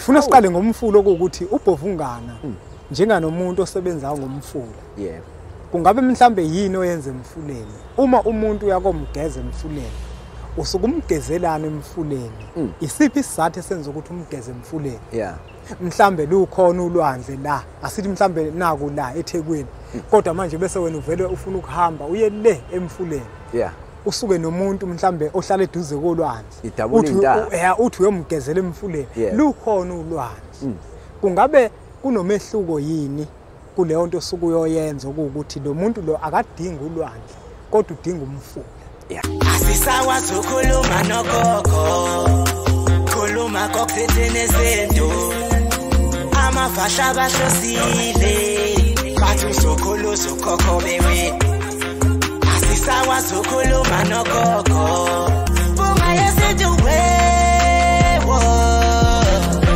Ngifuna siqale ngomfula okuwukuthi uBhovungana njenganomuntu osebenzayo ngomfula. Yebo. Kungabe mhlambe yini oyenza emfuleni? Uma umuntu uyakomgeza emfuleni, usuke umgezelana emfuleni. Isiphi isizathu esenza ukuthi umgeze emfuleni? Yeah. Mhlambe lukhona ulwandle la, asithi mhlambe naku la eThekwini. Kodwa manje bese wena uvele ufuna ukuhamba uye le emfuleni. Yeah. Usuke nomuntu mhlambe ohlala eduze kolwandle. Idabula intaba. Uthi uyomgezela emfuleni. Lukhona ulwandle. Kungabe kunomehluko yini kuleyo nto osuke uyoyenza ukuthi lo muntu lo akadingi ulwandle kodwa udinga umfula? Yeah. Asisakwazi ukukhuluma nogogo, khuluma kokuthini izinto, amafasha bahlosile, bathi uzokhulu uzokhokho bewe. Asisakwazi ukukhuluma nogogo, bunga yesintu wewo.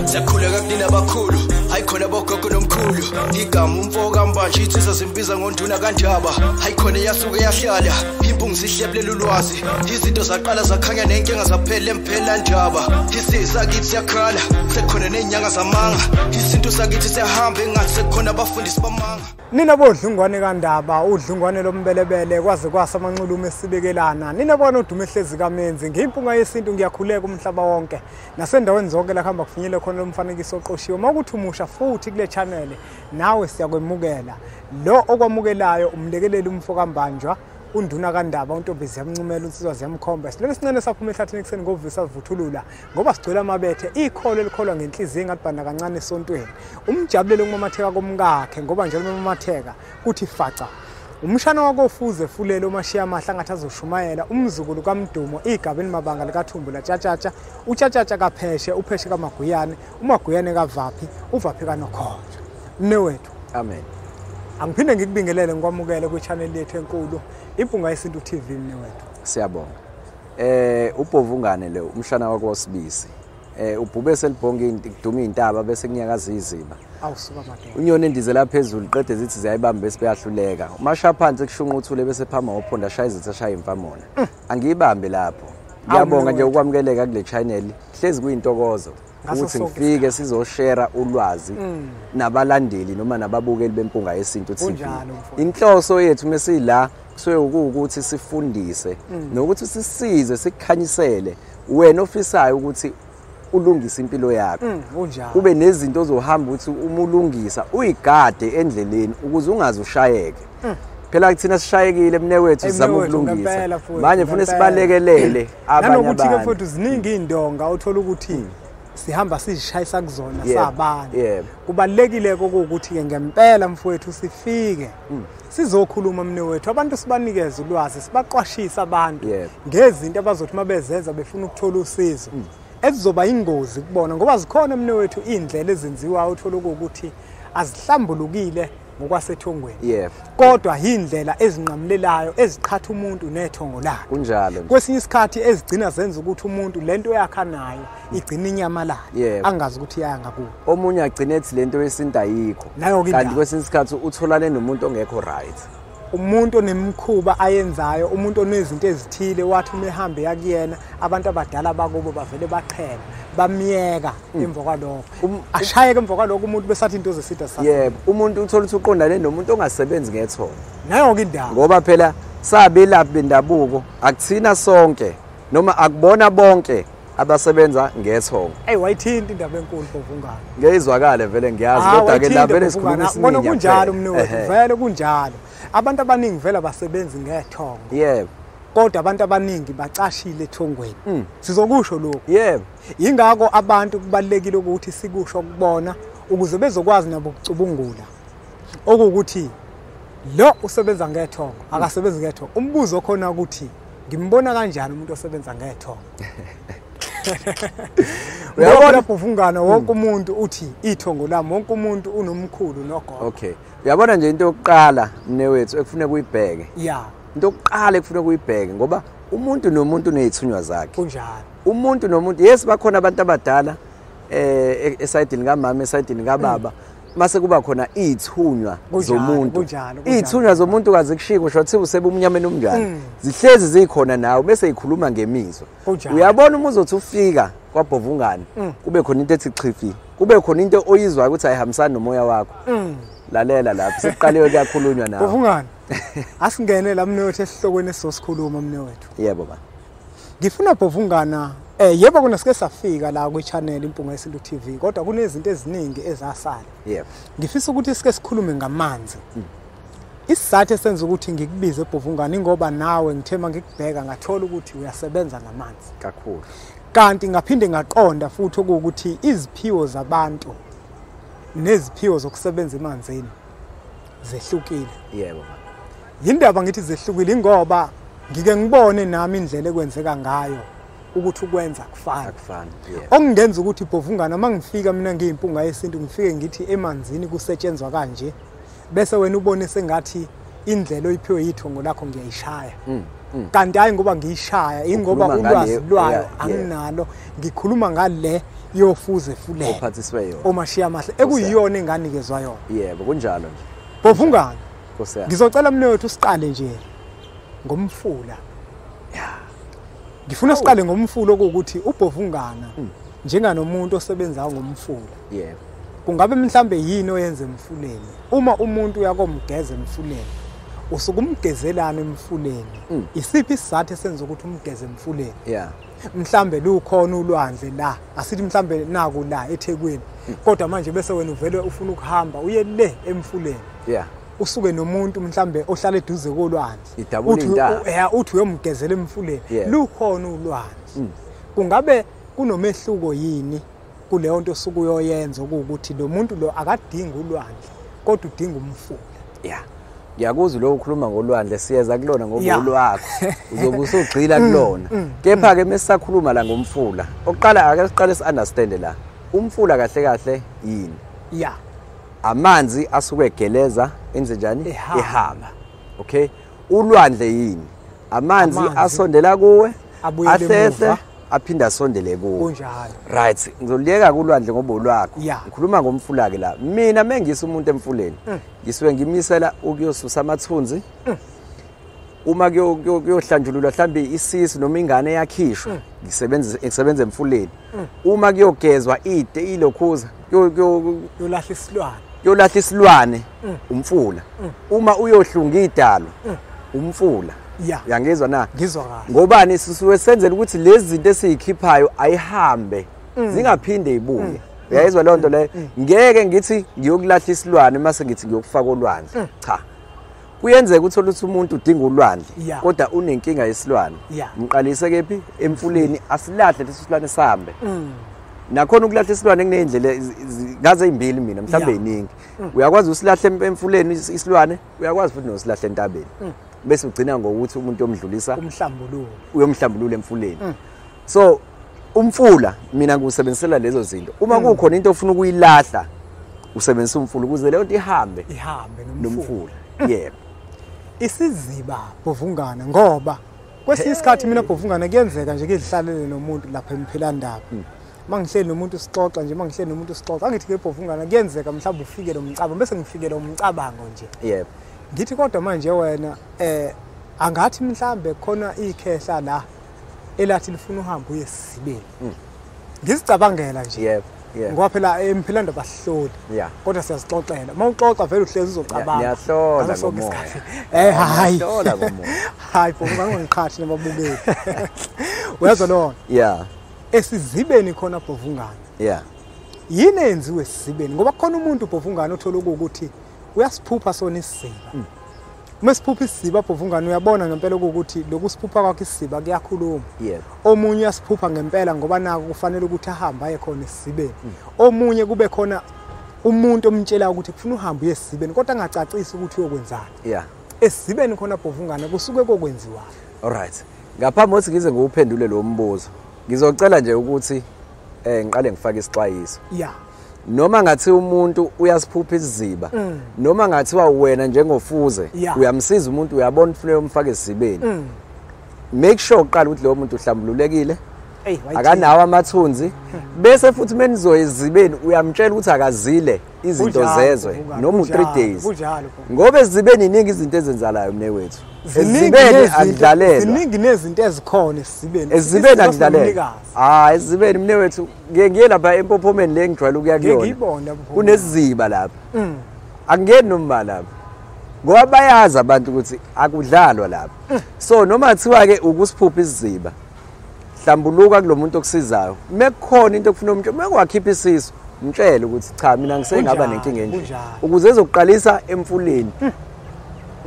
Siyakhuleka kunina abakhulu, hayikhona bogogo nomkhulu. Igama umfo kaMbanje insizwa zimbiza ngonduna kaNdaba. Hayikhona yasuke yahlala, impungu zihlebulela ulwazi. Izinto zaqala zakhanya nenkinga zaphela emphela ndaba. Isizwe sakithi siyakhala, sekukhona nezinyanga zamanga. Isintu sakithi siyahamba engathi sekukhona abafundisi bamanga. Nina bodlungwane kaNdaba, udlungwane lombelebele kwaze kwasa amanxulume esibekelana. Nina bona udume ehlezi kaMenzi, ngiyimpunga yesintu ngiyakhuleka umhlaba wonke. Nasendaweni zonke la kuhamba kufinyele khona lomfanekiso oqoshiwe. Mawukuthi umusha futhi kule channel nawe siyakwemukela. Lo okwamukelayo umlekeleli umfo kaMbanjwa, unduna kaNdaba, untombi ziyamncumela, unsizwa ziyamkhomba. Silele sincane saphuma ehlathini ekuseni ngovisa vuthulula ngoba sigcwele amabethe, ikholo elikholwa ngenhliziyo engathi kancane esontweni. Umjabulele ukumamatheka komkakhe ngoba njalo umamatheka kuthi faca. Umshana wakofuze fulele umashiya amahla ngathi azoshumayela, umzukulu kaMdumo igaba elimabanga likaThumbu laTshatshatsha, uTshatshatsha kaPheshe, uPheshe kaMaguyane, uMaguyane kaVaphi, uVaphi kaNokhonjwa. Mnewethu. Amen. Angiphinde ngikubingelele ngikwamukele kwi-channel yethu enkulu Impunga Yesintu TV mnewethu. Siyabonga. uBhovungane lo umshana wakwaSibisi. Ubhubese libhonga kuduma intaba bese kunyakaza iziba. Awusuka madoda. Unyoni endizela phezulu qede zithi ziyayibamba bese beyahluleka. Umasha phansi kushunqa uthule bese phama wophonda ashaya izithi ashaya imfamona. Angiyibambe lapho. Ngiyabonga nje ukwamukeleka kule channel. Hlezi kuyintokozo ukuthi ngifike sizoshare ulwazi nabalandeli noma nababukeli beMpunga Yesintu TV. Inhloso yethu mesila kusuke ukuthi sifundise nokuthi sisize sikukhanyisele wena ofisayo ukuthi ulungise impilo yakho. Kube nezinto ozohamba ukuthi uma ulungisa uyigade endleleni ukuze ungaze ushayeke. Phela kuthina sishayekile mnewethu sizama ukulungisa. Manje ufuna sibalekelele abanye abantu. Nanokuthi ke futhi ziningi indonga uthola ukuthi sihamba sizishayisa kuzona sabantu. Kubalekile ukuthi ke ngempela mfowethu sifike sizokhuluma mnewethu, abantu sibanikeze ulwazi, sibaqwashise abantu ngezinto abazothi mabezenza befuna ukuthola usizo ezizoba ingozi kubona, ngoba zikhona mnewethu indlela ezenziwa uthola ukuthi azihlambulukile ngokwasethongweni. Kodwa indlela ezinqamulelayo eziqhatha umuntu nethongo lakhe. Kunjalo. Kwesinye isikhathi ezigcina zenza ukuthi umuntu lento yakhe nayo igcina inyamalala, angazi ukuthi iyaya ngakubo. Omunye agcine ethi lento yesintu ayikho. Kanti kwesinye isikhathi utholane nomuntu ongekho right. Umuntu onemikhuba ayenzayo, umuntu onezinto ezithile wathi uma ehambe yakuyena abantu abadala bakubo bavele baqhela bamiyeka emva kwalokho. Ashayeke emva kwalokho umuntu besathi into zesida sakhe. Yebo, umuntu uthola ukuthi uqondane nomuntu ongasebenzi ngethongo. Nayo ke indaba. Ngoba phela sabelaphi bendabuko akuthina sonke noma akubona bonke abasebenza ngethongo. Ey wayithinta indaba enkulu Bhovungane. Ngiyizwakale vele ngiyazi kodwa ke la vele sikhuluma isiningi. Kona kunjalo mnewethu, vele kunjalo. Abantu abaningi vele abasebenzi ngethongo. Yebo. Kodwa abantu abaningi bacashile ethongweni. Sizokusho lokho. Yebo. Yingakho abantu kubalekile ukuthi sikusho kubona ukuze bezokwazi nabo ukucubungula. Okuwukuthi lo usebenza ngethongo, akasebenzi ngethongo. Umbuzo khona ukuthi ngimbona kanjani umuntu osebenza ngethongo? Uyabona Bhovungana wonke umuntu uthi ithongo lami, wonke umuntu unomkhulu nogogo. Okay. Uyabona nje into yokuqala mnewethu ekufuneka uyibheke. Yeah. Into yokuqala ekufuneka uyibheke ngoba umuntu nomuntu unezithunywa zakhe. Kunjalo. Umuntu nomuntu, yes bakhona abantu abadala esayidini kamama, esayidini kababa. Mase kuba khona izithunywa zomuntu. Izithunywa zomuntu kaze kushiko shothi usebumnyameni omnjani. Zihlezi zikhona nawe bese ikhuluma ngemizwa. Uyabona uma uzothi ufika kwaBhovungane kube khona into ethi chifi. Kube khona into oyizwayo ukuthi ayihambisani nomoya wakho. Lalela lapho sekuqaliwe kuyakhulunywa nawe. Bhovungana. Asingene la mnewethu esihlokweni esizosikhuluma mnewethu. Yebo ba. Ngifuna Bhovungana yebo kuna sike safika la kwi channel Impunga Yesintu TV kodwa kunezinto eziningi ezasala. Yebo. Ngifisa ukuthi sike sikhulume ngamanzi. Isizathu esenza ukuthi ngikubize Bhovungana ingoba nawe ngithema ngikubheka ngathola ukuthi uyasebenza ngamanzi kakhulu. Kanti ngaphinde ngaqonda futhi ukuthi iziphiwo zabantu neziphiwo zokusebenza emanzini zehlukile. Yebo. Yindaba ngithi zehlukile ingoba ngike ngibone nami indlela ekwenzeka ngayo ukuthi ukwenza kufana. Akufani. Yebo. Okungenza ukuthi Bhovungana mangifika mina ngiyimpunga yesintu ngifike ngithi emanzini kusetshenzwa kanje bese wena ubone sengathi indlela oyiphiwe yithongo lakho ngiyayishaya. Kanti hayi ngoba ngiyishaya ingoba ulwazi lwayo anginalo, ngikhuluma ngale yofuze fulele ophathiswe yona omashiya amahle ekuyiyona enganikezwa yona. Yebo kunjalo nje. Bhovungana, ngizocela mnewethu siqale nje ngomfula. Ngifuna siqale ngomfula okuwukuthi uBhovungana njenganomuntu osebenzayo ngomfula. Yebo. Kungabe mhlambe yini oyenze emfuleni? Uma umuntu uyakomgeza emfuleni, usuke umgezelana emfuleni. Isiphi isizathu esenza ukuthi umgeze emfuleni? Yeah. Mhlambe lukhona ulwandle la, asithi mhlambe naku la eThekwini. Kodwa manje bese wena uvele ufuna ukuhamba uye le emfuleni. Yeah. Usuke nomuntu mhlambe ohlala eduze kolwandle. Uthi uyomgezela emfuleni. Lukhona ulwandle. Kungabe kunomehluko yini kuleyo nto osuke uyoyenza ukuthi lo muntu lo akadingi ulwandle kodwa udinga umfula? Yeah. Ngiyakuzwa lo ukhuluma ngolwandle, siyeza kulona ngoba ulwakho uzobe usugxila kulona. Kepha ke mesisakhuluma la ngomfula, oqala ake siqale si-understand la umfula kahle kahle yini. Yeah. Amanzi asuke egeleza enze njani? Ehamba. Okay. Ulwandle yini? Amanzi asondela kuwe, ahlehle aphinda asondele kuwe. Kunjalo. Right. Ngizoliyeka kulwandle ngoba ulwakho. Ngikhuluma ngomfula ke la. Mina mengisa umuntu emfuleni, ngisuke ngimisela ukuyosusa amathunzi. Uma kuyohlanjululwa mhlambe isisu noma ingane yakhishwa, ngisebenza emfuleni. Uma kuyogezwa ide ilokhuza, kuyolahla isilwane. Kuyolahla isilwane umfula. Uma uyohlunga idalo umfula. Uyangizwa na? Ngizwa kahle. Ngobani sisuke senzela ukuthi lezi zinto esizikhiphayo ayihambe zingaphinde ibuye. Uyayizwa leyo nto leyo? Ngeke ngithi ngiyokulahla isilwane mase ngithi ngiyokufaka olwandle. Cha. Kuyenzeka uthola ukuthi umuntu udinga ulwandle kodwa unenkinga yesilwane. Mqalise kephi? Emfuleni, asilahle leso silwane sihambe. Nakhona ukulahla isilwane kuneyindlela ngaze imbili mina mhlawumbe iningi. Uyakwazi usilahle emfuleni isilwane, uyakwazi futhi nosilahle entabeni. Bese ugcina ngokuthi umuntu omdlulisa umhlambululo, uyomhlambulula emfuleni. So umfula mina ngiwusebenzisela lezo zinto. Uma kukhona into ofuna ukuyilahla usebenzisa umfula ukuze leyo nto ihambe nomfula. Yebo. Isiziba Bhovungana, ngoba kwesinye isikhathi mina Bhovungana kuyenzeka nje ngidlalele nomuntu lapha emphelandaba. Mangihleli nomuntu sixoxa nje, mangihleli nomuntu sixoxa, angithi ke Bhovungana kuyenzeka mhlawumbe ufike lo mcabango bese ngifike lo mcabango nje. Yebo. Ngithi kodwa manje wena angathi mhlambe khona ikhehla la elathi lifuna uhambe uye esizibeni. Ngizicabangela nje. Yebo. Yeah. Ngoba phela empilweni abahloli. Kodwa siyazixoxela. Uma uxoxa vele uhlezi uzocabanga. Ngiyahlola ngomoya. Hayi. Ngiyahlola ngomoya. Hayi, ngoba ngiqhathi nababukeli. Uyazwa lona? Yeah. Esizibeni khona Bhovungana. Yeah. Yini eyenziwe esizibeni? Ngoba khona umuntu Bhovungana othola ukuthi uyasiphupha sona isiziba. Uma siphupha isiziba Bhovungana uyabona ngempela ukuthi lokusiphupha kwakhe isiziba kuyakhuluma. Yebo. Omunye uyasiphupha ngempela ngoba nako kufanele ukuthi ahambe aye khona esizibeni. Omunye kube khona umuntu omtshela ukuthi kufuna uhambe uye esizibeni kodwa angacacisi ukuthi uyokwenzani. Yeah. Esizibeni khona Bhovungana kusuke kokwenziwa. All right. Ngaphambi kokuthi ngize ngiwuphendule lo mbuzo, ngizocela nje ukuthi ngiqale ngifake isixwayiso. Yeah. Noma ngathi umuntu uyasiphupha isiziba, noma ngathiwa wena njengofuze uyamsiza umuntu uyabona ufuna uyomfaka esizibeni. Make sure uqala ukuthi lo muntu uhlambululekile, akanawo amathunzi, bese futhi menizoya esizibeni uyamtshela ukuthi akazile izinto zezwe noma u3 days. Ngoba esizibeni iningi izinto ezenzalayo mne wethu. Esizibeni akudlalelwa. Ziningi nezinto ezikhona esizibeni. Esizibeni akudlalelwa. Ah, esizibeni mne wethu ngiye lapha empophomeni le ngijwayele ukuya kuyona. Ngiyibona lapho. Kuneziziba lapha. Akungeni noma lapha. Ngoba bayazi abantu ukuthi akudlalwa lapha. So noma kuthiwa ke ukusiphupha isiziba, hlambuluka kulomuntu okusizayo. Mekukhona into okufuna umtshele, mekwakhipha isisu, umtshele ukuthi cha mina ngisengaba nenkinga enje. Ukuze ezokuqalisa emfuleni.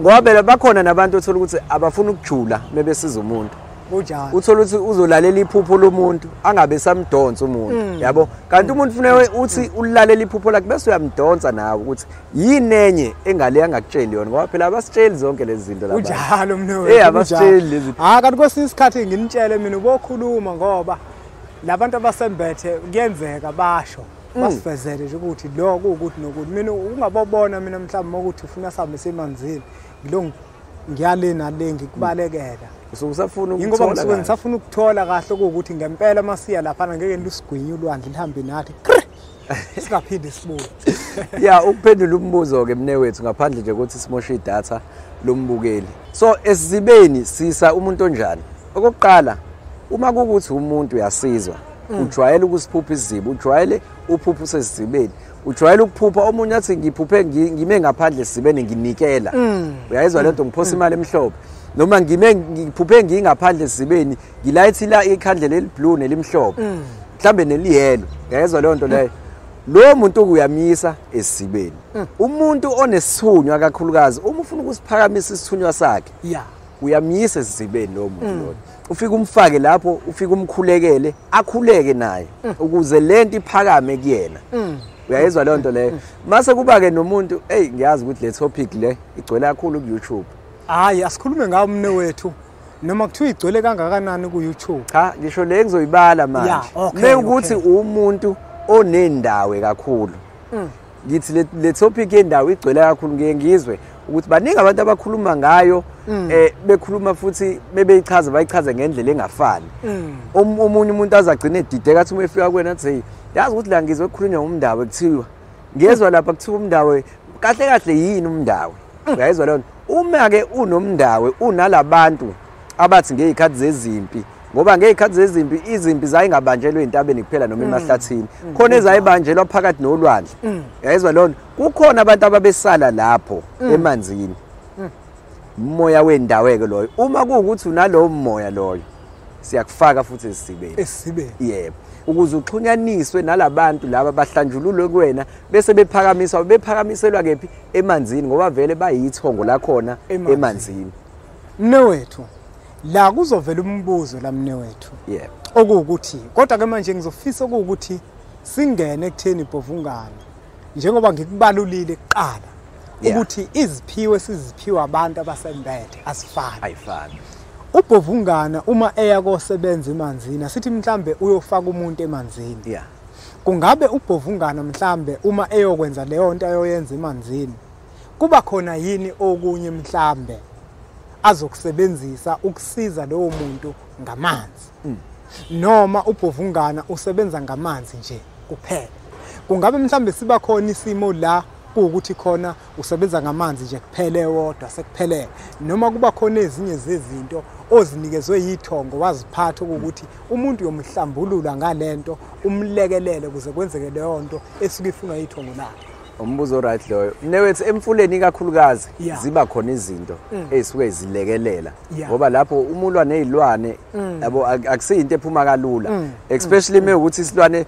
Ngoba phela bakhona nabantu othola ukuthi abafuna ukujula mebesiza umuntu. Kunjalo. Uthola ukuthi uzolalela iphupho lomuntu angabe samdonsa umuntu, yabo. Kanti umuntu ufuna uthi ulalela iphupho lakhe bese uyamdonsa nawe ukuthi yini enye engale angakutsheli yona, ngoba phela abasitsheli zonke lezi zinto lapha. Kunjalo mnewethu. Abasitsheli lezi. Ah, kanti kwesinye isikhathi nginitshele mina ubokhuluma ngoba labantu abasembethe kuyenzeka basho basivezele nje ukuthi lo kuwukuthi nokuthi. Mina ungabobona mina mhlawumbe ukuthi ufuna sihambe semanzini ngilo ngiyale nale ngikubalekela. Usufuna ukuthola. Ngoba ngisuke ngisafuna ukuthola kahle ukuthi ngempela masiya lapha ngeke lusigwinye ulwandle lihambe nathi. Singaphinde sibuye. Yeah, ukuphendula umbuzo ke mne wethu ngaphandle nje ukuthi simoshe idatha lombukeli. So esizibeni sisa umuntu onjani? Okokuqala, uma kukuthi umuntu uyasizwa, ujwayele ukusiphupha isiziba, ujwayele uphupha usesizibeni, ujwayele ukuphupha omunye athi ngiphuphe ngime ngaphandle esizibeni nginikela. Uyayizwa lento, ngiphosa imali emhlophe. Noma ngime ngiphuphe ngingaphandle esizibeni ngilayithi la ikhandlela eliblue nelimhlophe, mhlambe neliyelo. Uyayizwa leyo nto leyo. Lo muntu uyamisa esizibeni. Umuntu onesithunywa kakhulukazi, uma ufuna ukusiphakamisa isithunywa sakhe, uyamisa esizibeni lo muntu loyo. Ufike umfake lapho, ufike umkhulekele, akhuleke naye ukuze lento iphakame kuyena. Uyayizwa leyo nto leyo. Mase kuba ke nomuntu, hey ngiyazi ukuthi le topic le igcwele kakhulu ku YouTube. Hayi, asikhulume ngawo mne wethu. Noma kuthiwa igcwele kangakanani ku YouTube. Cha, ngisho le ngizoyibala manje. Mewukuthi umuntu onendawo kakhulu. Ngithi le topic yendawo igcwele kakhulu, ngiye ngizwe ukuthi baningi abantu abakhuluma ngayo, bekhuluma futhi bebeyichaza bayichaze ngendlela engafani. Omunye umuntu azagcina edideka athi uma efika kuwena athi hey, yazi ukuthi la ngizwe kukhulunywa ngomndawo kuthiwa ngezwe lapha kuthiwa umndawo kahle kahle yini umndawo. Uyayizwa leyo. Uma ke unomndawo unalabantu abathi ngezikhathi zezimpi, ngoba ngezikhathi zezimpi izimpi zayingabanjelwa entabeni kuphela noma emahlathini, khona ezayibanjelwa phakathi nolwandle. Uyayizwa leyo. Kukhona abantu ababesala lapho emanzini. Umoya wendawo ke loyo. Uma kuwukuthi unalowo moya loyo, siyakufaka futhi esizibeni. Esizibeni. Yebo. Ukuze uxhunyaniswe nalabantu laba bahlanjululwe kuwena bese bephakamiswa, bephakamiselwa kephi? Emanzini, ngoba vele bayithongo lakhona emanzini. Mnewethu, la kuzovela umbuzo la mnewethu. Yebo. Okuwukuthi kodwa ke manje ngizofisa ukuthi singene ekutheni ibhovungane, njengoba ngikubalulile kuqala ukuthi iziphiwe siziphiwe abantu abasembethe asifani. Ayifani. Ubhovungana uma eya kosebenza emanzini, asithi mhlambe uyofaka umuntu emanzini. Kungabe ubhovungana mhlambe uma eyokwenza leyo nto ayoyenza emanzini, kuba khona yini okunye mhlambe azokusebenzisa ukusiza lowo muntu ngamanzi? Noma ubhovungana usebenza ngamanzi nje kuphela? Kungabe mhlambe siba khona isimo la kuwukuthi khona usebenza ngamanzi nje kuphele wodwa sekuphelele, noma kuba khona ezinye zezinto ozinikezwe yithongo waziphatha ukuthi umuntu uyomhlambulula ngalento, umlekelele ukuze kwenzeke leyo nto esuke ifunwa yithongo lakhe? Umbuzo right loyo. Mnewethu, emfuleni kakhulukazi ziba khona izinto ezisuke zilekelela, ngoba lapho umulwa nezilwane yabo akusiyinto ephuma kalula, especially mewukuthi isilwane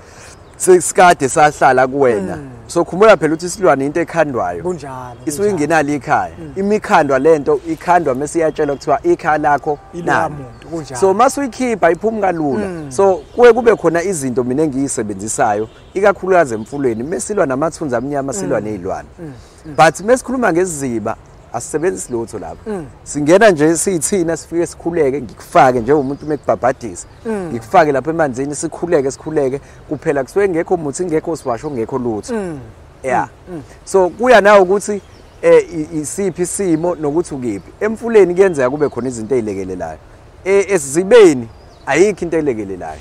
sesikade sahlala kuwena. So khumula phela ukuthi isilwane into ekhandwayo. Kunjalo. Isuke ingenalo ikhaya. Imikhandwa lento ikhandwa mase iyatshelwa kuthiwa ikhaya lakho nalo. Kunjalo. So mase uyikhipha iphuma kalula. So kuye kube khona izinto mina engiyisebenzisayo ikakhulukazi emfuleni mesilwa namathunzi amnyama, silwa nezilwane. But mesikhuluma ngeziziba asisebenzisi lutho lapho. Singena nje siyithina sifike sikhuleke, ngikufake njengomuntu mekubhabhadisa, ngikufake lapha emanzini sikhuleke sikhuleke kuphela, kusuke ngekho muthi, ngekho siwasho, ngekho lutho. Yeah. So kuya nawe ukuthi isiphi isimo nokuthi ukiphi. Emfuleni kuyenzeka kube khona izinto ezilekelelayo. Esizibeni ayikho into elekelelayo.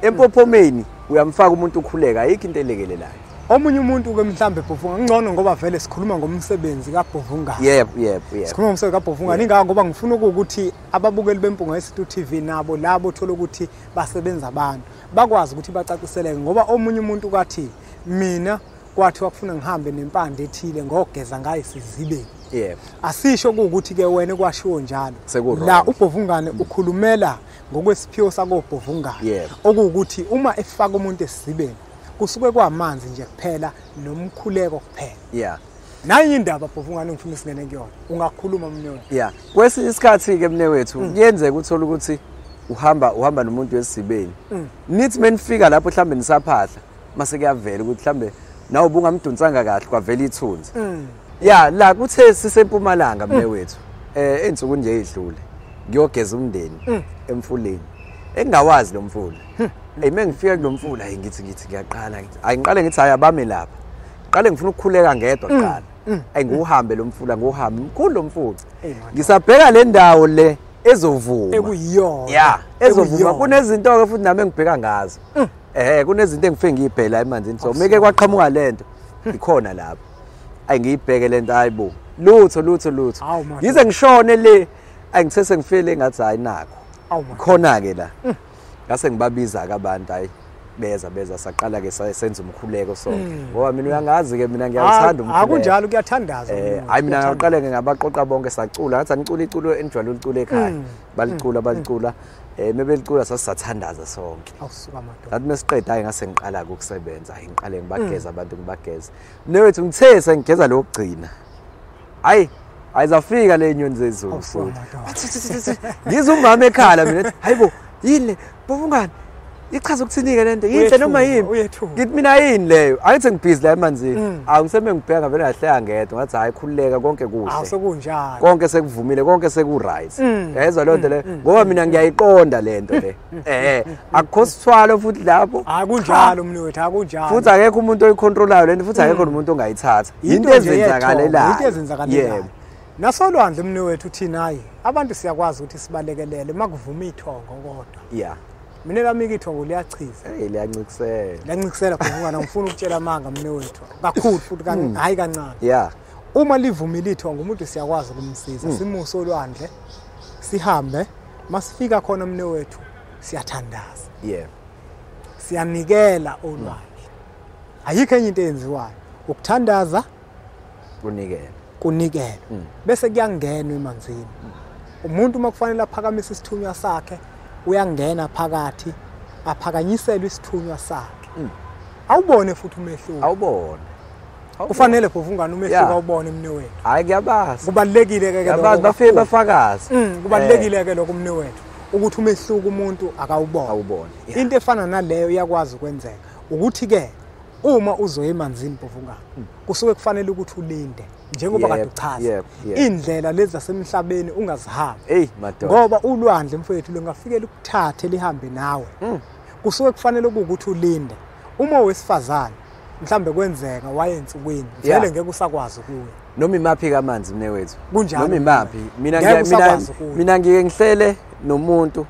Empophomeni uyamfaka umuntu ukhuleka, ayikho into elekelelayo. Omunye umuntu ke mhlambe Bhovungane ngcono ngoba vele sikhuluma ngomsebenzi kaBhovungane. Yebo, yebo, yebo. Sikhuluma ngomsebenzi kaBhovungane ingakho ngoba ngifuna ukuthi ababukeli beMpunga Yesintu TV nabo labo thola ukuthi basebenza abantu bakwazi ukuthi bacaciseleke, ngoba omunye umuntu kwathi mina kwathiwa kufuna ngihambe nempande ethile ngogeza ngayo esizibeni. Yebo. Asisho ukuthi ke wena kwashiwo njalo. La uBhovungane ukhulumela ngokwesiphiwo sakoBhovungane. Okuwukuthi uma efaka umuntu esizibeni kusuke kwamanzi nje kuphela nomkhuleko kuphela. Yeah. Nayi indaba Bhovungane ngifuna singene kuyona. Ungakhuluma mnewethu. Yeah. Kwesinye isikhathi ke mnewethu kuyenzeka uthola ukuthi uhamba nomuntu wesizibeni. Nithi menifika lapho mhlambe nisaphahla mase kuyavela ukuthi mhlambe nawe ubungamdonsanga kahle kwavela ithunzi. Ya, la kuthe sisempumalanga mnewethu. Ensuku nje ezidlule ngiyogeza umndeni emfuleni. Engingawazi lo mfula. Hey, mengifika kulomfula hayi ngithi ngiyaqala ngithi hayi ngiqale ngithi hayi abame lapha. Ngiqale ngifuna ukukhuleka ngedwa kuqala. Hayi nguhambe lo mfula nguhambe mkhulu lo mfula. Ngisabheka le ndawo le ezovuma. Ekuyiyona. Yeah, ezovuma kunezinto ke futhi nami engibheka ngazo. Kunezinto engifike ngiyibhela emanzini so meke kwaqhamuka lento ikhona lapha. Ayi ngiyibheke lento hayibo. Lutho lutho lutho. Ngize ngishone le ayi ngithe sengifile ngathi hayi nakho. Khona ke la. Ngase ngibabiza ke abantu hayi beza saqala ke senza umkhuleko sonke. Ngoba mina uyangazi ke mina ngiyawuthanda umkhuleko. Akunjalo kuyathandaza. Hayi mina ngaqale ke ngabaqoqa bonke sacula ngathi anicula iculo enijwayele ulicula ekhaya. Balicula. Mebelicula sasathandaza sonke. Awusuka madoda. Ngathi mesiqeda hayi ngase ngiqala ukusebenza, hayi ngiqale ngibageza abantu ngibageza. Mnewethu ngithe sengigeza lokugcina. Hayi ayizafika le nyoni zezulu futhi. Ngizwe umama ekhala mina ethi hayibo yini le Bhovungane ichaza ukuthini-ke lento yinhle noma yini? Ngithi mina yini leyo? Angithi ngibhizi la emanzini. Awu ngiseme ngibheka vele ngahleka ngedwa ngathi hayi khululeka konke kuhle. Awu sekunjalo. Konke sekuvumile konke seku-right. Yayizwa leyo nto leyo ngoba mina ngiyayiqonda le nto le. Akukho sithwalo futhi lapho. Akunjalo mnewethu akunjalo. Futhi akekho umuntu oyicontrolayo lento futhi akekho nomuntu ongayithatha. Into ezenzakalelayo. Into ezenzakalelayo. Nasolwandle mnewethu thina hayi abantu siyakwazi ukuthi sibalekelele makuvuma ithongo kodwa. Yeah. Mina lami ithongo liyachiza. Hey liyancikisela. Liyancikisela Bhovungane ngifuna ukutshela amanga mnewethu. Kakhulu futhi hayi kancane. Yeah. Uma livumile ithongo umuntu siyakwazi ukumsiza. Simuse olwandle sihambe masifika khona mnewethu siyathandaza. Yeah. Siyanikela olwandle. Ayikho enye into eyenziwayo. Ukuthandaza kunikela. Kunikela. Bese kuyangenwa emanzini. Umuntu uma kufanele aphakamise isithunywa sakhe uyangena phakathi aphakanyiselwe isithunywa sakhe. Awubone futhi umehluko. Awubone. Kufanele Bhovungane umehluko awubone mnewethu. Hayi kuyabazi. Kubalekile ke lokho. Bafike bafakaze. Kubalekile ke lokho mnewethu ukuthi umehluko umuntu akawubone. Awubone. Into efana naleyo iyakwazi ukwenzeka. Ukuthi ke uma uzoya emanzini Bhovungane kusuke kufanele ukuthi ulinde njengoba kade uchaza indlela lezi zasemhlabeni ungazihambi. Hey madoda. Ngoba ulwandle mfowethu lungafikela ukuthathe lihambe nawe. Kusuke kufanele ukuthi ulinde. Uma wesifazane mhlambe kwenzeka waye ensukwini vele ngeke usakwazi ukuya. Noma imaphi kamanzi mnewethu. Kunjalo. Noma imaphi mina ngike ngihlele nomuntu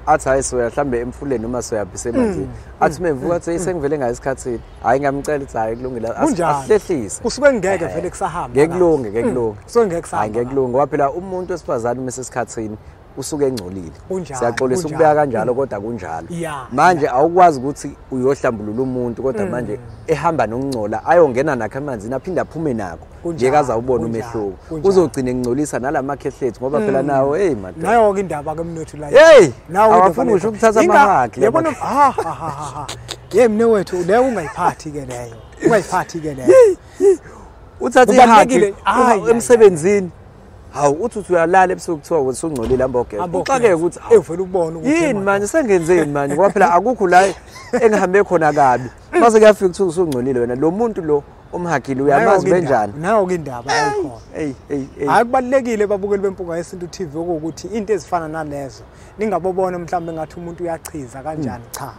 athi hayi soya mhlambe emfuleni noma soyaphi semanzini. Athi mevuka athi sengivele ngayo esikhathini. Hayi ngiyamcela ukuthi hayi kulungile asihlehlise. Kusuke ngeke vele kusahamba. Ngeke kulunge, ngeke kulunge. Kusuke ngeke kusahamba. Hayi ngeke kulunge ngoba phela umuntu wesifazane uma esesikhathini usuke engcolile. Siyaxolisa ukubeka kanjalo kodwa kunjalo. Manje awukwazi ukuthi uyohlambulula umuntu kodwa manje ehamba nokungcola ayongena nakho emanzini aphinde aphume nakho. Nje kaze awubone umehluko. Uzogcina engcolisa nalamakhehle ethu ngoba phela nawo hey madoda. Nayo ke indaba ke mnewethu la. Hey, nawo awafuni ngisho ukuthatha amahagi. Yabona ha ha ha. Ye mnewethu leyo ungayiphathi ke leyo. Ungayiphathi ke leyo. Uthatha ihagi emsebenzini. Hawu uthi uyalala ebusuku kuthiwa usungcolile hamba ogeza. Uxakeke ukuthi evele ubone ukuthi yini manje sengenzeni manje ngoba phela akukho la engihambe khona kabi. Mase kuyafika ukuthi usungcolile wena lo muntu lo omhagile uyamazi benjani. Nayo ke indaba ayikhona. Hey hey hey. Hayi kubalekile babukeli beMpunga Yesintu TV ukuthi into ezifana nalezo ningabobona mhlawumbe ngathi umuntu uyachiza kanjani cha.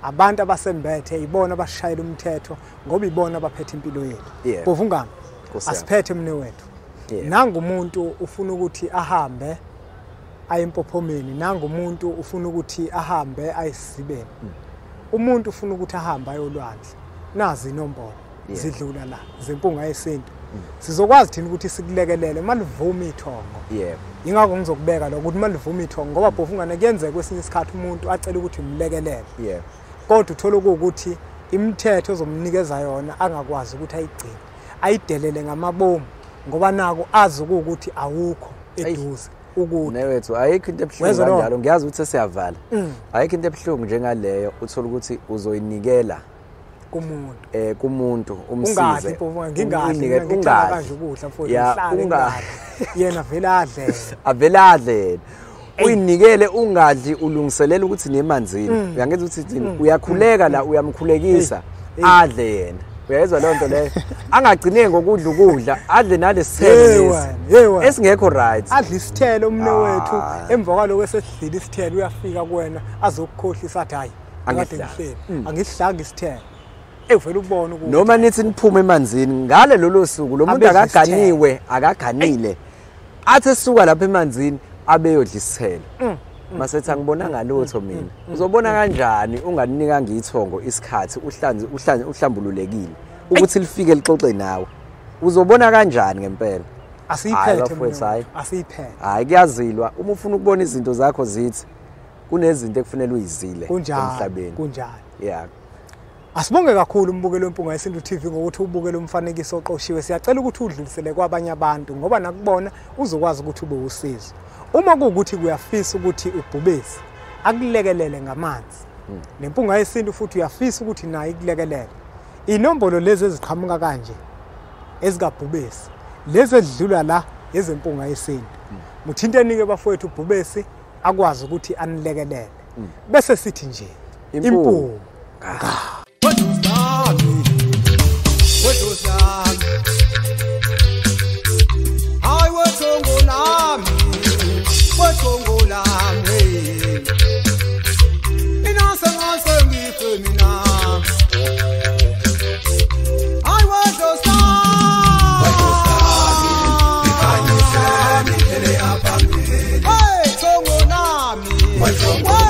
Abantu abasembethe ibona abashayela umthetho ngoba ibona abaphethe impilo yethu. Bhovungane asiphethe mnewethu. Nangu umuntu ufuna ukuthi ahambe aye empophomeni, nangu umuntu ufuna ukuthi ahambe ayesizibeni. Umuntu ufuna ukuthi ahambe ayolwandle. Nazi inombolo. zidlula la zempunga yesintu. Sizokwazi thina ukuthi sikulekelele malivuma ithongo. Yebo. Ingakho ngizokubeka lokho ukuthi malivuma ithongo ngoba bhofungane kuyenzeka kwesinye isikhathi umuntu acela ukuthi umlekelele. Yebo. Kodwa uthola ukuthi imithetho ozomnikeza yona angakwazi ukuthi ayigcine. Ayidelele ngamabomu ngoba nako azi ukuthi awukho eduze ukuthi newethu ayikho into ebuhlungu kanjalo. Ngiyazi ukuthi siyavala. Ayikho into ebuhlungu njengaleyo uthola ukuthi uzoyinikela kumuntu kumuntu umsize. Ungadli ngithanda kanje ukudla mfowethu ngihlale ungadli yena vele adle avele adle uyinikele ungadli ulungiselela ukuthi nemanzini. Uyangenza ukuthi thini uyakhuleka la uyamkhulekisa adle yena. Uyayizwa leyo nto leyo angagcine ngokudla ukudla adle nalesithelo esingekho right. Adle isithelo umne wethu emva kwaloko esesidlile isithelo uyafika kuwena azokukhohlisa athi hayi akade ngihleli angisidlanga isithelo. Evela ukubona ukuthi noma nithi niphume emanzini ngale lolo suku lo muntu akaganiwe akaganile athi esuka lapha emanzini abeyodla isithelo. Masethi angibona ngalutho mina. Uzobona kanjani unganinika ngithongo isikhathi uhlanze uhlambululekile ukuthi lifike lixoxe nawe. Uzobona kanjani ngempela? Asiyiphethe asiyiphethe. Hayi kuyazilwa uma ufuna ukubona izinto zakho zithi kunezinto ekufanele uyizile emhlabeni. Kunjalo. Yeah. Asibonge kakhulu umbukelo wempunga yesintu TV ngokuthi ubukele umfanekiso oqoshiwe. Siyacela ukuthi udlulisele kwabanye abantu ngoba nakubona uzokwazi ukuthi ube usizo. Uma kuwukuthi kuyafisa ukuthi ubhubesi akulekelele ngamanzi. Nempunga yesintu futhi uyafisa ukuthi nayo ikulekelele. Inombolo lezi eziqhamuka kanje ezikabhubesi lezi edlula la ezempunga yesintu. Muthinteni ke bafowethu ubhubesi akwazi ukuthi anilekelele. Bese sithi nje impunga. Hey,